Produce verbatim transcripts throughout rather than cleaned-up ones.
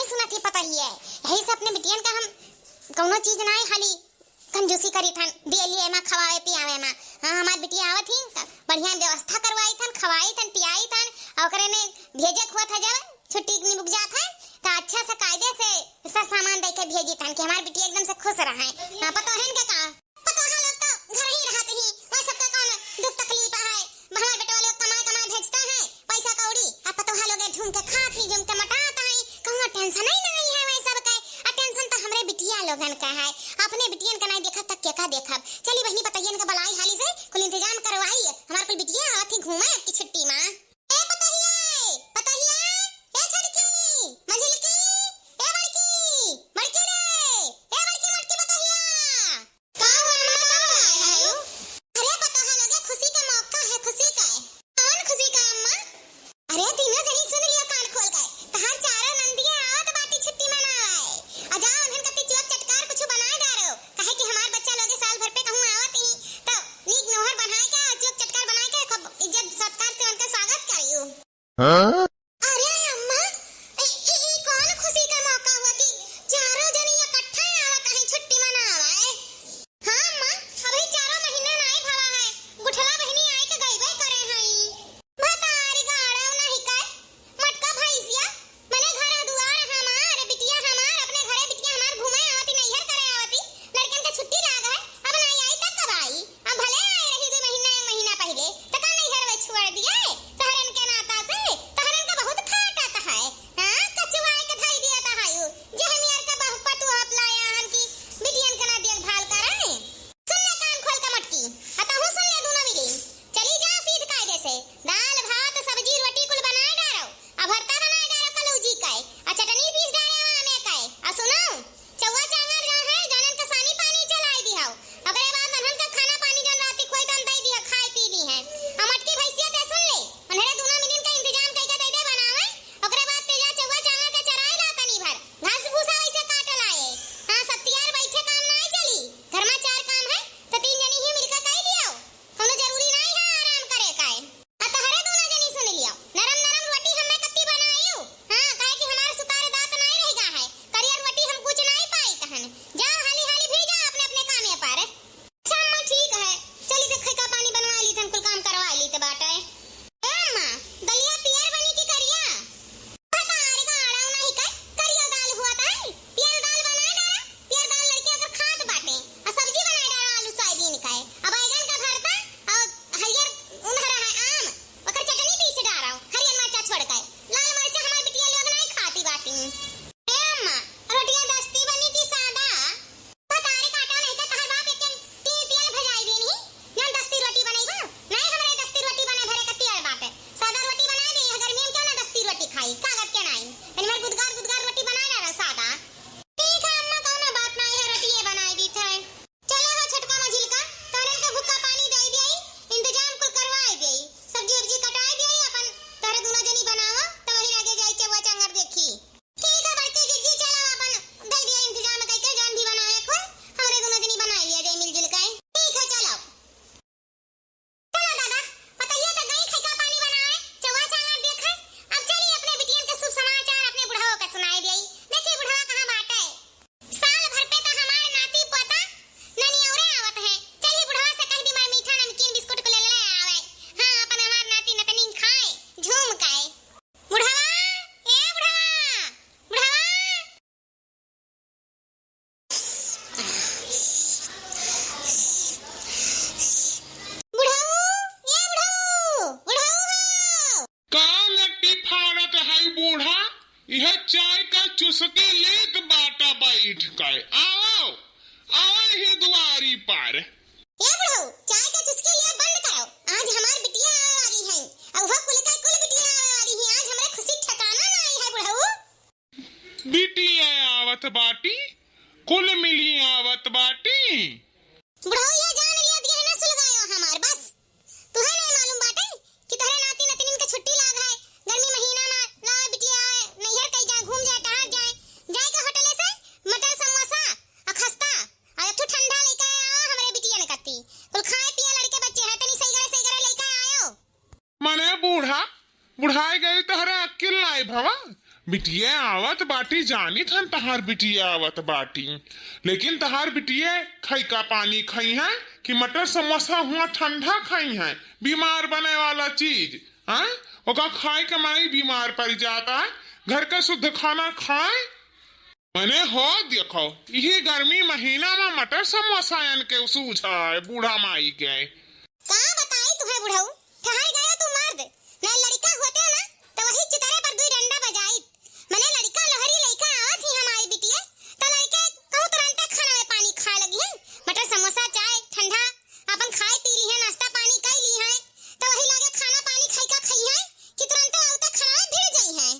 सुनत ही पतोहिए, यही से अपने बिटियन का हम कौनो चीज नाई खाली कंजूसी करी थन, दिए लिए मा खवावे पियावे मा। हाँ, हमार बिटिया आवत ही, त बढ़िया व्यवस्था करवाई थन, खवाई थन, पियाई थन, और ओकरे ने भेजे के हुआ था जब छुट्टी निबुक जात है, त अच्छा से कायदे से सब सामान दे के भेजी थन कि हमार बिटिया एकदम से खुश रहे। हाँ, पतोहन के का? पतोहा लोग तो घर ही रहत ही, वह सबका कौन दुख तकलीफ है? हमार बेटवा लोग कमाए कमाए भेजता है पैसा कौड़ी, आ पतोहा लोग झूम के खात ही, झूम के मोटात है, कौनो टेंशन ही नहीं है वह सब के। आ टेंशन तो हमरे बिटिया लोगन का है, अपने बिटियन का नहीं देखब त के का देखब? चली बहिनी पतोहियन का बुलाई हाली से, कुल इंतजाम करवाई, हमार कुल बिटिया आवत ही घूमे अब की छुट्टी मा। ए पतोहिया, ए पतोहिया, ए छोटकी, मंझिलकी, ए बड़की, बड़की रे, ए बड़की मोटकी पतोहिया। का हुआ अम्मा, का बुलाए है हो? अरे पतोहा लोगे, खुशी का मौका है, खुशी का है। कौन खुशी का अम्मा? अरे तीनों जनी सुन लियो कान खोल के, तहार चारों नंदिया आवत बाटी छुट्टी मनाए। आ जाओ उन्हन कती चुअक चटकार कुछ बनाए डारो, काहे कि हमार बच्चा लोगे साल भर पे कहूँ आवत ही, तो नीक नोहर बनाए के, चुअक चटकार बनाए के, खूब इज्जत सत्कार से उनका स्वागत करियो। हाँ? अरे अम्मा, ई, ई, ई कौन खुशी का मौका हुआ कि चारों जनी इकट्ठा आवत हैं छुट्टी मनावे? हाँ अम्मा, अभी चारों महीना नाई भवा है, गुठला बहिनी आए के गईबे करे हई। भतारी गाड़ो नहीं कर, मटका भैंसिया, मने घर दुआर हमार, बिटिया हमार, अपने घरे बिटिया हमार घूमे आवती, नैहर करे आवती, लड़कन के छुट्टी लाग है, अब नाई आई त कब आई? अब भले आए रही दो महीना, एक महीना पहिले, त का नैहर में छोड़ दिए? तहरन के नाता से, तहरन का बहुत फाटत है। हाँ, कचुआए के धई दिया त हायु, जे हम यार का बहु पतु आप लाया हन की बिटियन के ना देखभाल करे। सुन ले कान खोल के मटकी, आ तहूँ सुन ले दूनो मिली। चली जा सीध कायदे से, दाल भात सब्जी रोटी कुल बनाए डारो, आ भरता बनाए डारो कलौजी का, आ चटनी पीस डारे आमे का। आ सुनो, चौवा चांगर जो है, जानन का सानी पानी चलाई दिहाओ। ओकरे बाद नन्हन का खाना पानी जौन राती खोई तौन दई दिहा, खाए पी ली है। आ मटकी भैंसिया ते सुन ले, उन्हरे दूनो मिलिन का इंतजाम कई के दे दे बनावे। ओकरे बाद ते जा चौवा चांगर के चराए ला तनी भर, घास भूसा वैसे काट लाए। हाँ, सत्तियार बैठे काम ना चली, घर में चार काम है, तो तीन जनी ही मिलकर कई लियो। कौनो जरूरी नाई है आराम करे का। आ तहरे दूनो जनी सुन लियो, नरम नरम रोटी हमें कत्ती बनायू। हाँ, काहे कि हमार सुतार दांत नाई रह गा है, करिया रोटी हम कुछ नाई पाई तहन। जाओ हाली हाली भी जाओ अपने अपने कामे पर। अच्छा अम्मा ठीक है, चली तो खैका पानी बनवा ली तहन कुल काम करवा ली तो बाटे। ए अम्मा, दलिया पियर बनी की करिया? पता रे का आड़ा नहीं कर, करिया दाल हुआ ताई, पियर दाल बना डारा, पियर दाल लड़के अगर खात बाटे, आ सब्जी बना डारा आलू सोयाबीन का, अब बैगन का भरता, और हरियर उन्हरा है आम, ओकर चटनी पीस डारा, हरियर मरचा छोड़ के, लाल मरचा हमार बिटिया लोग नहीं खाती बाटी। ए अम्मा, रोटिया दस्ती बनी की सादा? पतारे काटा नहीं तो तहर बाप एक ती-, तेल भजाई देनी, जौन दस्ती रोटी बनैबा। नहीं हमरे दस्ती रोटी बने भरे का तेल बाटे। सादा रोटी बनाई दे, यह गर्मी में क्यों ना दस्ती रोटी खाई, कागज के नाई। तनी भर गुदगार गुदगार रोटी बनाई ना रहा सादा। ठीक है अम्मा, कौनो बात नाई है, रोटी ये बनाई दी थे। चलो हो छोटका मझिलका, तोहरन के भुक्का पानी दे दियाई, इंतजाम कुल करवाई दियाई, सब्जी उब्जी कटाई दियाई, अपन तोहरे दूनो जनी बनावा, तो वही लगे जाई चौवा चांगर देखी। ठीक है बड़की जिज्जी, चलो अपन दे दिया इंतजाम कइके, जौन भी बनावे को, हमरे दूनो जनी बनाई लिया जाए मिलजुल के। ठीक है, चलो। चलो दादा, पतोहिया तो गई खैका पानी बनावे, चौवा चांगर देखे। अब चली अपने बिटियन के शुभ समाचार अपने बुढ़ाओ के सुनाई देई। देखी बुढ़वा कहाँ बाटे। साल भर पे तो हमार नाती पोता ननियौरे आवत है। चली बुढ़वा से कह दी, मार मीठा नमकीन बिस्कुट को ले ले आवे। हाँ, अपन हमार नाती नतनी खाए, झूम के। बुढ़वा, ए बुढ़वा, बुढ़वा। बुढ़ऊ, ए बुढ़ऊ, बुढ़ऊ हो। का लट्टी फाड़त है बूढ़ा? यह चाय का चुस्की लेत बाटा बैठ के। आओ, आओ ही दुआरी पर। ए बुढ़ऊ, चाय का चुस्की लिया बंद करो। आज हमार बिटिया आवे वाली है। और वह कुल का कुल बिटिया आवे वाली है। आज हमरे खुशी ठिकाना ना आई है बुढ़ऊ। बिटिया आवत बाटी, कुल मिली आवत बाटी। बुढ़ऊ, ये जान लिया दिया ना सुलगायो हमार, बस। तुहे नहीं मालूम बाटे कि तोहरे नाती नतनीन के छुट्टी लाग है, गर्मी महीना में लावे बिटिया आवे, नैहर कई जाए, घूम जाए, टहर जाए, जाए के होटले से मटर समोसा आ खस्ता आ एक ठो ठंडा लेके आओ हमरे बिटिया ने कत्ती। कुल खाए पिए लड़के बच्चे हैं, तनी सही करे, सही करे लेके आयो। मने बूढ़ा, बुढ़ाए गई तोहरे अक्किल नाई भवा, बिटिया आवत बाटी, जानित हन तहार बिटिया आवत बाटी, लेकिन तहार बिटिया खइका पानी खइहैं कि मटर समोसा हुआँ ठंडा खइहैं? बीमार बने वाला चीज, हाँ? ओका खाए के मारे बीमार परि जात है। घर का शुद्ध खाना खाए। मने हो देखो, इही गर्मी महीना मा मटर समोसा एनके सूझा है बूढ़ा माई के। का बताई तुहैं बुढ़ऊ, ठहर गयो तू मर्द, न लड़िका होते ना, त वही चितरे पर दुई डंडा बजाइत। मने लड़िका लोहरी लइका आवत ही हमारी बिटिया, त लड़िका कहूँ तुरंते खाना में पानी खाए लगिहैं, मटर समोसा चाय ठंडा आपन खाए पी लिहैं, नाश्ता पानी कइ लिहैं, त वही लागे खाना पानी खइका खइहैं कि तुरंते आवते खाना में भिड़ जइहैं।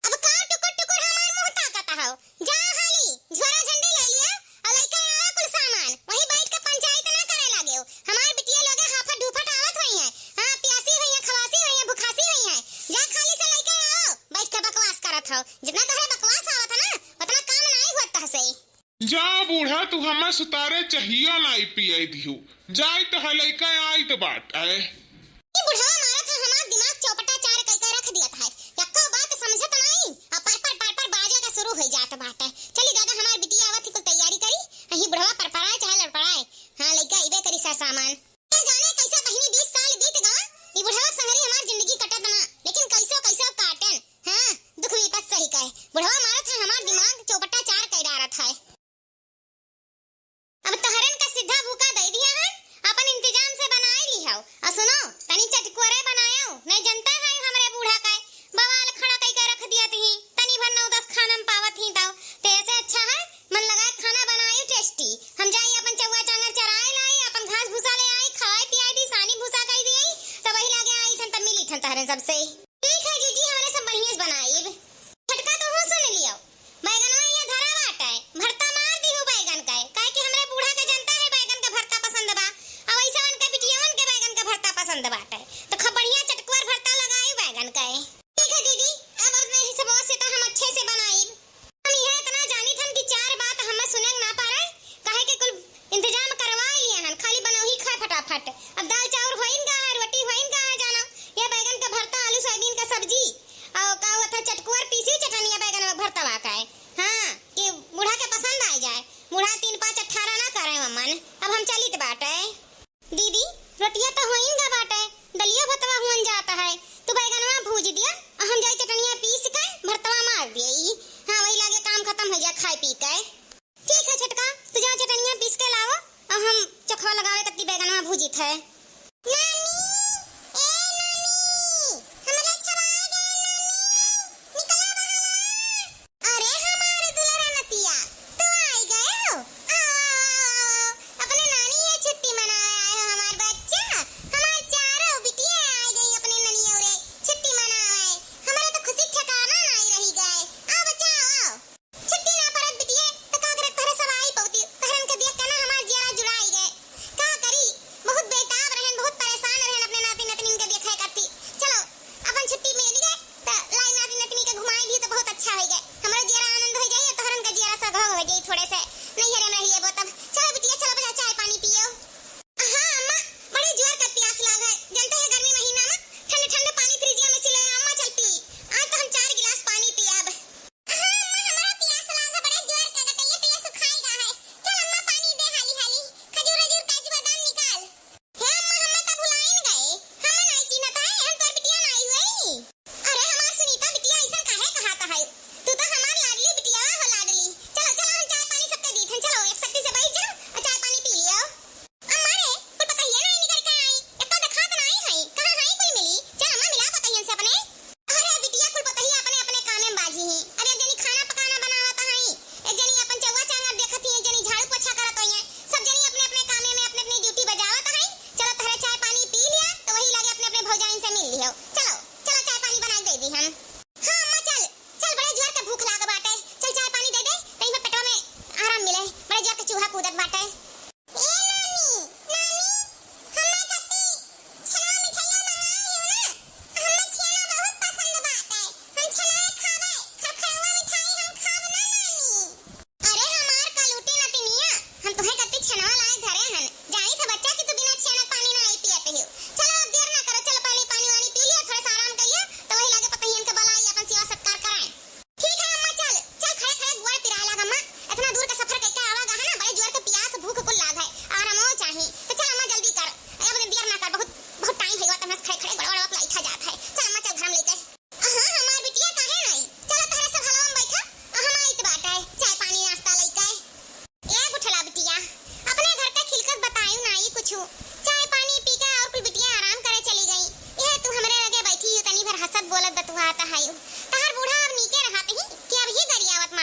अब का टुकुर टुकुर हमार मुँह ताकत हौ? जा हाली, झोरा झंडी लइ लिया, अउ लइके आवा कुल सामान। वही बैठ के पंचायत ना करे लागेउ। हमार बिटिया लोगे हाफत ढूफत आवत होइहैं। हाँ, पियासी होइहैं, खवासी होइहैं, भुखासी होइहैं। जा खाली से लइके आवा, बैठ के बकवास करत हौ। जितना तोहरे बकवास आवत है ना, उतना काम नाई होत तहसे। जा बूढ़ा, तू हमें सुतारे चाहियो नाई पियाई दिहू। जाइत है लइका आइत बाटे। ई बुढ़वा मारत है हमार दिमाग चौपटा चार कइके रख दियत है। यक्को बात समझत नाई। आ पर पर पर पर बाजे का शुरू होइ जात बाटे। चली दादा, हमार बिटिया आवत ही, कुल तैयारी करी। अही बुढ़वा परपराए चाहे लड़पड़ाए। हाँ, लइका अइबे करी सर सामान। के जाने कइसे बहिनी बीस साल बीत गवा। ई बुढ़वा संगरी हमार जिंदगी कटत ना, लेकिन कइसो कइसो काटन। हाँ, दुख विपत सही कहे। बुढ़वा मारत है हमार दिमाग चौपटा चार कइ डारत है। अब तोहरन का सीधा भूका दइ दिया है, आपन इंतजाम से बनाए लिहौ। अउ सुनो, तनी चटकुअरे बनायो, नहीं जनता है हमरे बूढ़ा का बवाल खड़ा कइके रख दियत ही, तनी भर नौ दस खाना में पावत ही तौ। ते ऐसे अच्छा है, मन लगाए खाना बनायो tasty। हम जाई आपन चौवा चांगर चराए लाई, आपन घास भूसा ले आई, खवाए पियाए दी, सानी भूसा कइ दी, तब वही लागे आई थन, तब मिली थन तोहरन सबसे। ठीक है जीजी, हमरे सब बढ़िया से बनाइब। छोटका तोहू सुन लियो, बैगनवा इहाँ धरा बाटे, भरता मार दिहू बैगन के, काहे कि हमरे बूढ़ा के जनता है बैगन के भरता पसंद बा, अउ ऐसे उनके बिटियवन के बैगन के भरता पसंद बाटे, तो खूब बढ़िया चटकुअर भरता लगाई बैगन के। ठीक है दीदी, अब अपने हिसाब से तो हम अच्छे से बनाइब। हम इहाँ इतना जानी थन कि चार बात हमें सुने ना पारे, काहे कि कुल इंतजाम करवा लिया हन, खाली बनौही खाए फटाफट। अब दाल चाउर होइन का है, रोटी होइन का है, जाना, या बैगन का भरता, आलू सोयाबीन का सब्जी, और का हुआ था, चटकुअर पीसी चटनिया बैगन में भरतवा का है। हाँ, कि बूढ़ा के पसंद आ जाए। बूढ़ा तीन पाँच अठारह ना करे मम्मन। अब हम चलित बाटे। दीदी, रोटिया तो होइन गा बाटे, दलिया भतवा हुअन जाता है, तू बैगनवा भूज दिया, और हम जाई चटनिया पीस के भरतवा मार दिए। हाँ, वही लागे काम खत्म हो जाए खाए पी के। ठीक है छोटका, तू जा चटनिया पीस के लावो, और हम चोखवा लगावे कत्ती बैगनवा भूजित है। नानी, ए नानी, हमरे छवा गए नानी, निकला बहलवा। अरे हमारे दुलारा नतिया, तू आई गए हो? आओ, आओ, आओ, आओ, अपने नानी ये छुट्टी मनावे आए हो हमार बच्चा, हमार चारों बिटिया आई गई अपने ननियोरे छुट्टी मनावे, हमारा तो खुशी ठिकाना नहीं रही गए। आओ बच्चा, आओ, आओ। छुट्टी ना परत बिटिये, त का करत तोहरे सब आई पौती, तोहरन के देख के ना हमार जियरा जुड़ाई गए। का करी, बहुत बेताब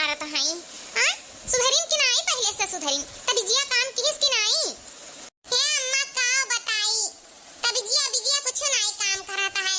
करत हई। हाँ, सुधरिन कि नाई, पहिले से सुधरिन? तबिजिया काम किहिस कि नाई? हे अम्मा, का बताई, तबिजिया बिजिया कुछ नाई काम करत है।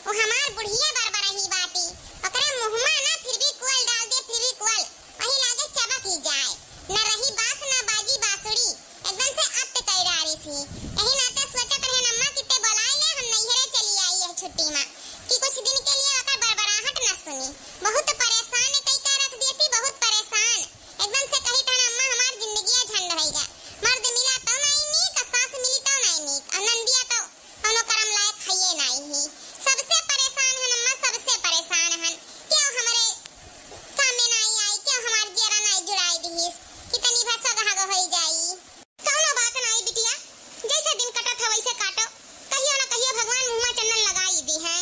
वो हमार बुढ़िया बरबरही बाटी, ओकरे मुँह मा ना फिर भी कुअल डाल दे, फिर भी कुअल, वही लागे चबक ही जाए। न रही बास, न बाजी बांसुरी, एकदम से अत्त कई डारिस ही। यही नाते सोचत रहेन अम्मा कि ते बोलाए ले, हम नैहरे चली आई यह छुट्टी मा, कि कुछ दिन के लिए ओकर बरबराहट न सुनी। बहुत परेशान कई के रख देती, बहुत परेशान। एकदम से कही तहन अम्मा हमार जिंदगिया झंड होइगा। मर्द मिला तो नाई नीक, सास मिली तो नाई नीक, और नंदिया तो कौनो करम लायक हइये नाई ही। सबसे परेशान हन अम्मा, सबसे परेशान हन। क्यों हमरे काम में नाई आई, क्यों हमार जियरा नाई जुड़ाई दिहिस कि तनी भा सगहग होई जाई। कौनो बात नाई बिटिया, जैसे दिन कटत है वैसे काटो, कहियो न कहियो भगवान मुँह मा चंदन लगाई दिहे।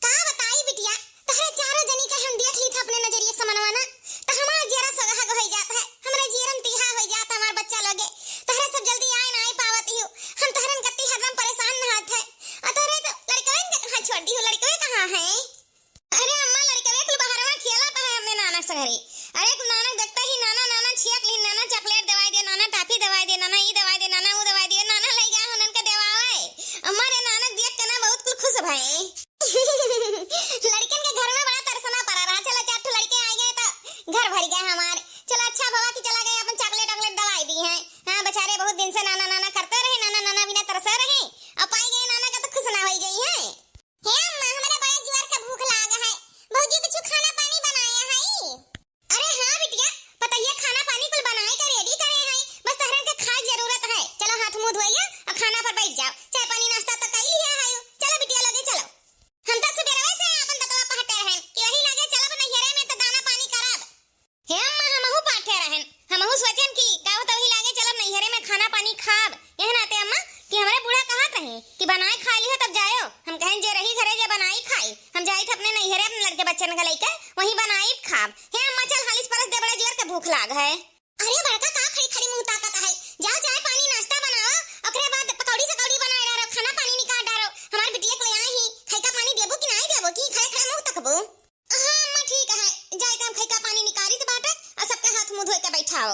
का बताई बिटिया, तहरे चारों जनी के हम देख ली था अपने नजरिए के समनवा ना, त हमार जियरा सगहग होई जात है, हमरे जियरन तिहा होई जात है हमार बच्चा लोगे। तहरे सब जल्दी आए ना आए पावत ही, हम तहरन कत्ती हरदम परेशान रहत है। और तहरे तो लड़कवन के कहाँ छोड़ दी हो, लड़कवे कहाँ है? अरे अम्मा, लड़कवे कुल बहरवा खेलत है अपने नाना संगरी। अरे कुल नाना देखते ही नाना, नाना छियक ली, नाना चॉकलेट दवाई दे, नाना टाफी दवाई दे, नाना ई दवाई दे, नाना ऊ दवाई दे, नाना लई गया उनन के देवावे। अम्मा रे नाना देख के ना बहुत कुल खुश भए। लड़कन के घर में बड़ा तरसना पड़ा रहा। चलो, चार ठो लड़के आ गए तो घर भर गया हमार। चलो, अच्छा भवा कि चला गए, अपन चॉकलेट वॉकलेट दवाई दी है। हाँ, बेचारे बहुत दिन से नाना नाना करते रहे, नाना नाना बिना तरसे रहे, अब पाई गए नाना का तो खुश ना होई गई है। हे अम्मा, हमरे बड़े जोर के भूख लाग है, भौजी कुछ खाना पानी बनाया है? अरे हाँ बिटिया, पतैया खाना पानी कुल बनाए के रेडी करे है, बस तहरन के खाए जरूरत है। चलो हाथ मुंह धोइया और खाना पर बैठ जाओ, चाय पानी नाश्ता तो कर लिया है। चलो बिटिया लगे चलो। हम तो सुबेरवे से अपन दतवा पहटे रहन कि वही लगे चलब नैहरे में तो दाना पानी करब। हे अम्मा, हमहू पाठे रहन, हमहू सोचेन कि का होत वही लागे चलब नैहरे में खाना पानी खाब। यह नाते अम्मा कि हमरे बूढ़ा कहत रहे कि बनाए खा लिहो तब जायो। हम कहेन जे रही घरे जे बनाई खाई, हम जाइत अपने नैहरे अपने लड़के बच्चन के लइके वहीं बनाई खाब। हे अम्मा चल हालिस परस दे, बड़ा जोर के भूख लाग है। अरे बड़का का खड़ी खड़ी मुंह ताकत है, जाओ चाय पानी नाश्ता बनाओ, ओकरे बाद पकौड़ी सकौड़ी बनाए डारो, खाना पानी निकाल डारो। हमार बिटिया के ले आई ही, खैका पानी देबो कि नाई देबो कि खड़े खड़े मुंह तकबो? हाँ अम्मा ठीक है, जाए के हम खैका पानी निकालित बाटे और सबके हाथ मुंह धोए के बैठाओ।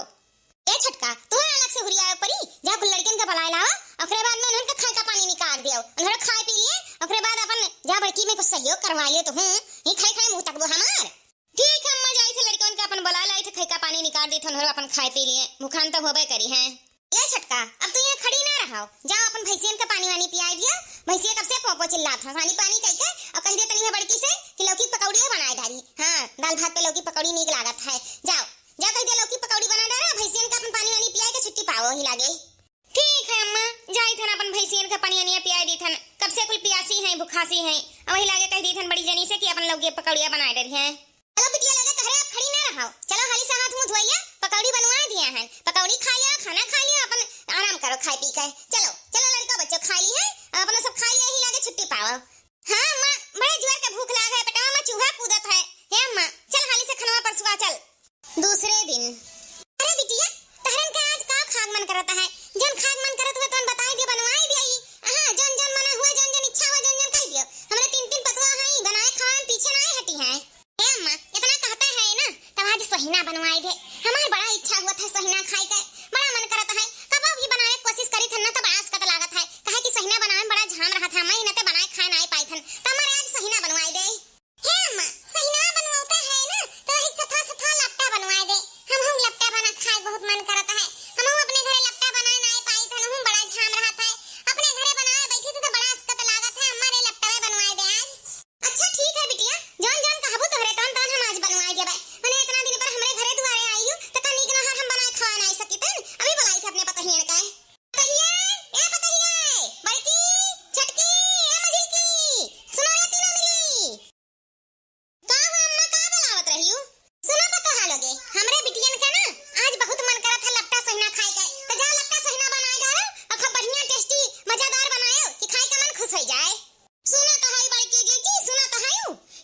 ए छोटका, तू अलग से हुरियाए परी, जा कुल लड़कन के बुलाए लावा, ओकरे बाद में उनके खैका पानी निकाल दियो, उन्हरो खाए पी लिए, ओकरे बाद अपन जा बड़की में कुछ सहयोग करवा लियो तो हूँ, ये खड़े खड़े मुंह तकबो हमार। ठीक है अम्मा, जाई थे लड़कन के अपन बुला लाई थे, खैका पानी निकाल दी थे, उन्हरो अपन खाए पी लिए, भूखान तो होबे करी है। ले छोटका, अब तू यहाँ खड़ी ना रहो, जाओ अपन भैंसियन के पानी वानी पियाई दियो। भैंसिया कब से पों पों चिल्लात है, पानी पानी कह के, और कह दे तनी है बड़की से कि लौकी पकौड़िया बनाए डारी। हाँ, दाल भात पे लौकी पकौड़ी नीक लागत है। जाओ, जा कह दे लौकी पकौड़ी बना डारा, भैंसियन के अपन पानी वानी पियाई के छुट्टी पाओ ही लागे। ठीक है अम्मा, जाई थन अपन भैंसियन के पानी वानी पियाई दी थन, कब से कुल पियासी हैं भुखासी हैं, अब वही लागे कह दी थन बड़ी जनी से कि अपन लौकी पकौड़िया बनाए डारी हैं। चलो बिटिया लोगे, तहरे अब खड़ी ना रहो, चलो हाली से हाथ मुंह धोइया, पकौड़ी बनवा दिया है, पकौड़ी खा लिया, खाना खा लिया, अपन आराम करो खाए पी के। चलो चलो लड़का बच्चों खा ली है, अब अपना सब खा लिया ही लागे छुट्टी पाओ। हाँ अम्मा, बड़े जोर के भूख लाग है, पेटवा में चूहा कूदत है। हे अम्मा, चल हाली से खनवा परसुआ चल। दूसरे दिन। अरे बिटिया, तहरन के आज का खाग मन करत है? जौन खाग मन करत हुए तौन बताई दियो, बनवाई दिया ही। हाँ, जौन जौन मना हुआ, जौन जौन इच्छा हुआ, जौन जौन कह दियो। हमरे तीन तीन पतवा हैं, बनाए खाए पीछे ना हटी हैं। ए अम्मा, इतना कहते हैं ना, तब आज सोहिना बनवाए दे। हमार बड़ा इच्छा हुआ था सोहिना खाए के, बड़ा मन करत है। कबो भी बनाए के कोशिश करी थन ना, तो बड़ा असकत लागत है, काहे कि सोहिना बनाए में बड़ा झाम रहा था, मैं इनते बनाए खाए ना पाई थन, तो हमारे आज सोहिना बनवाए दे। हे अम्मा, सोहिना बनवाते है ना, तो वही सथा सथा लपटा बनवाए दे। हम हम लपटा बना खाए बहुत मन करत है, हम हम अपने घरे लपटा बनाए ना पाई थन, हम बड़ा झाम रहा था, अपने घरे बनाए बैठी थी तो बड़ा असकत लागत है, हमारे लपटा बनवाए दे आज। अच्छा ठीक है बिटिया, जौन जौन कहबू तोहरे तौन तौन हम आज बनवाए देबै। मने इतना दिन पर हमरे घरे दुआरे आई हो, त का नीक नहर हम बनाए खवाए नाई सकितन? अभी बुलाई थे अपने पतहियन के। पतहिया, ए पतहिया, बड़की, छोटकी, ए मझिलकी, सुनो रे तीनों मिली। का हो अम्मा, का बुलावत रही हो? सुनो पतोहा लोगे, हमरे बिटियन के ना आज बहुत मन करत है लपटा सोहिना खाए के, त जा लपटा सोहिना बनाए डालो और खूब बढ़िया tasty मजेदार बनायो कि खाए के मन खुश हो जाए। सुनत हई बड़की जीजी, सुनत हई,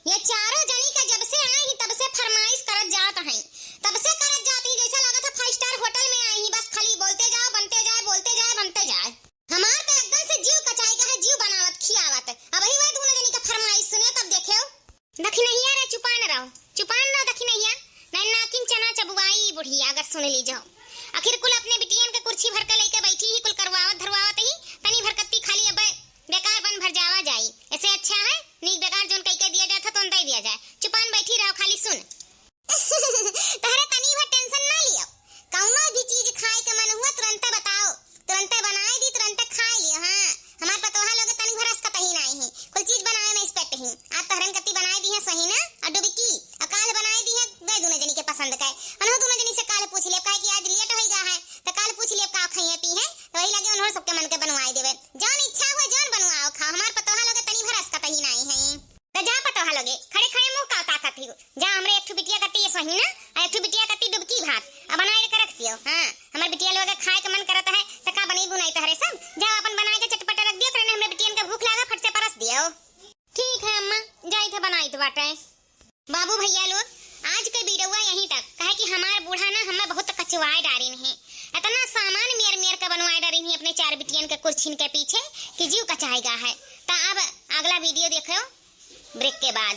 ये चारों जनी का जब से आई ही तब से फरमाइश करत जात हई, तब से करत जात ही, जैसे लागत है five star hotel में आई ही, बस खाली बोलते जाओ, बनते जाए, बोलते जाए, बनते जाए। हमार तो एकदम से जीव कचाई का है, जीव बनावत खियावत। अब ही वही दोनों जनी का फरमाइश सुने तब देखेओ। दखिनहिया रे, चुपान रहो, चुपान रहो दखिनहिया, नहीं नाकिन बुढ़िया अगर सुन ली जाओ, आखिर कुल अपने बिटियन के कुर्सी भर के लइके बैठी ही, कुल करवावत धरवावत ही, तनी भर कत्ती खाली अब बेकार बन भर जावा जाई। ऐसे अच्छा है नीक बेकार जोन कइके दिया जात है, तोन दे दिया जाए। चुपान बैठी रहो, खाली सुन। तहरे तनी भर टेंशन ना लियो, कौनो भी चीज खाए के मन हुआ तुरंते बताओ, तुरंते बनाए दी, तुरंते खाए लियो। हाँ, हमार पतोहा लोग तनी भर असकत ही नाई है, कुल चीज बनाए में एक्सपर्ट ही। आज तहरन कत्ती बनाए दी है सही ना, और डुबकी, और काल बनाए दी है दे दोनों जनी के पसंद का, उन्हों दोनों जनी से काल पूछ लेब, काहे कि आज लेट होई गा है, तो काल पूछ लेब का खाइए पी है, तो वही लगे उन्हों सबके मन के बनवाए देवे। जौन इच्छा हुआ जौन बनवाओ खाओ, हमार पतोहा लोग तनी भर असकत ही नाई है। तो जा पतोहा लोगे, खड़े खड़े मुंह का ताकत ही, जा हमरे एक ठो बिटिया कत्ती ये सही ना, और एक ठो बिटिया कत्ती डुबकी भात, अब बनाए के रख दियो। हाँ, हमार बिटिया लोग के खाए के मन करत है, तो का बनई बुनाई तहरे सब, जा अपन बनाए के चटपट रख दियो, तने हमरे बिटियन के भूख लागा, फट से परस दियो। ठीक है अम्मा, जाई थे बनाई तो बाटे। बाबू भैया लोग, आज के वीडियोवा यहीं तक, काहे कि हमार बूढ़ा ना हमें बहुत कचवाए डारिन है, इतना सामान मेर मेर के बनवाए डारिन है अपने चार बिटियन के कुर्सिन के पीछे कि जीव कचाएगा है। तो अब अगला वीडियो देखो ब्रेक के बाद।